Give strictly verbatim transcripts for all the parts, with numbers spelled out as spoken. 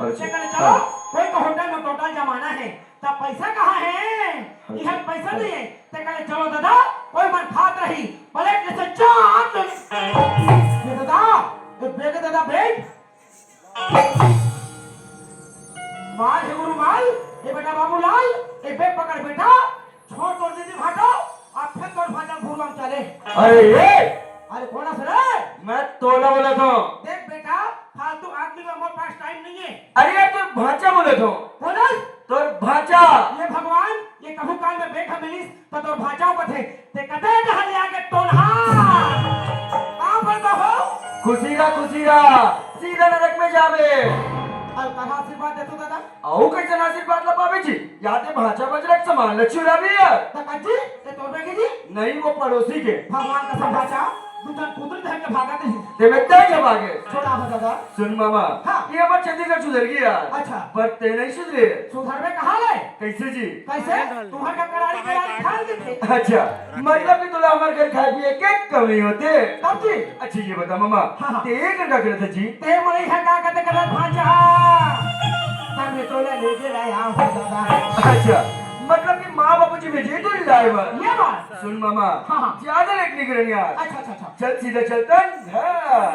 अच्छा। ते कहले, "चलो, कोई का होटल में टोटल जमाना हे।" त पैसा कहाँ हे? अच्छा। इहाँ पैसा नहीं हे। ते कहले, "चलो दादा, कोई मन खात रही, प्लेट ले से चार जने।" ये दादा, ये बैग दादा, बैग। माल हे गुरु माल, ये बेटा बाबूलाल, ये बैग पकड़ बेटा, छोड़ तोर दीदी भाटो, अब फिर तोर भांचा घुरवा म चले। अरे ये! अरे कोन हस रे? मैं तोला बोलत हँव। देख बेटा, फालतू आदमी में मोर पास टाइम नहीं हे। अरे यार, तोर भांचा बोलत हँव। कोन हस? तोर भांचा। ये भगवान, ये कहूँ काल में बेटा मिलिस, त तोर भांचा कथे, ते कते डहर ले आगे टोनहा। का बोलत हस? खुशी रह, खुशी रह, सीधा नरक में जाबे। अउ कहाँ आशीर्वाद देथो दादा? अउ कइसन आशीर्वाद ला पाबे जी? या ते भांचा बजरंग समान ल चुराबे यार। त का जी, ये तोर बैग हे जी? नहीं, वो पड़ोसी के। भगवान कसम भांचा, दू झन कुतरी धर के भागत हे। ते में तैं झपा गे। छोड़ा हो दादा। सुन मामा, हाँ। ये हमर छत्तीसगढ़ सुधर गे यार। अच्छा। पर ते नहीं सुधरे। सुधरबे कहाँ ले? कइसे जी? कइसे? तुम्हर का करारी करारी खान देथे। अच्छा, मतलब कि तोला हमर घर खाए पिए के कमी होथे। तब जी? अच्छा, ये बता मामा, हाँ, हाँ। ते ये घर का करत हे जी? ते मोर इहाँ का कते करत भांचा? तब मैं तोला लेके लाया हूँ दादा। अच्छा, मतलब कि माँ बाबूजी भेजे तो लाए बर। ये बात। सुन मामा, हाँ, हाँ। ज्यादा लेट नहीं करन यार। अच्छा, अच्छा, अच्छा। चल सीधा चलतन घर।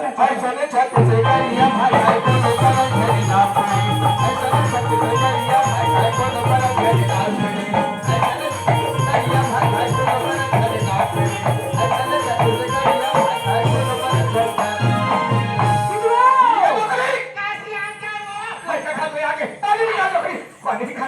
अच्छा, अच्छा। ऐसने छत से करिया भाई, भाई को तो करन घरी ना पड़ी। ऐसने छत से करिया भाई, भाई को तो करन घरी ना पड़ी। ऐसने छत से करिया भाई, भाई को तो करन घरी ना पड़ी। ऐसने छत से करिया भाई, भाई को तो करन घरी ना पड़ी। ये बोतल है। कैसी आंखें वो? भाई का घर पे आके ताली बजा दो, पानी दिखा।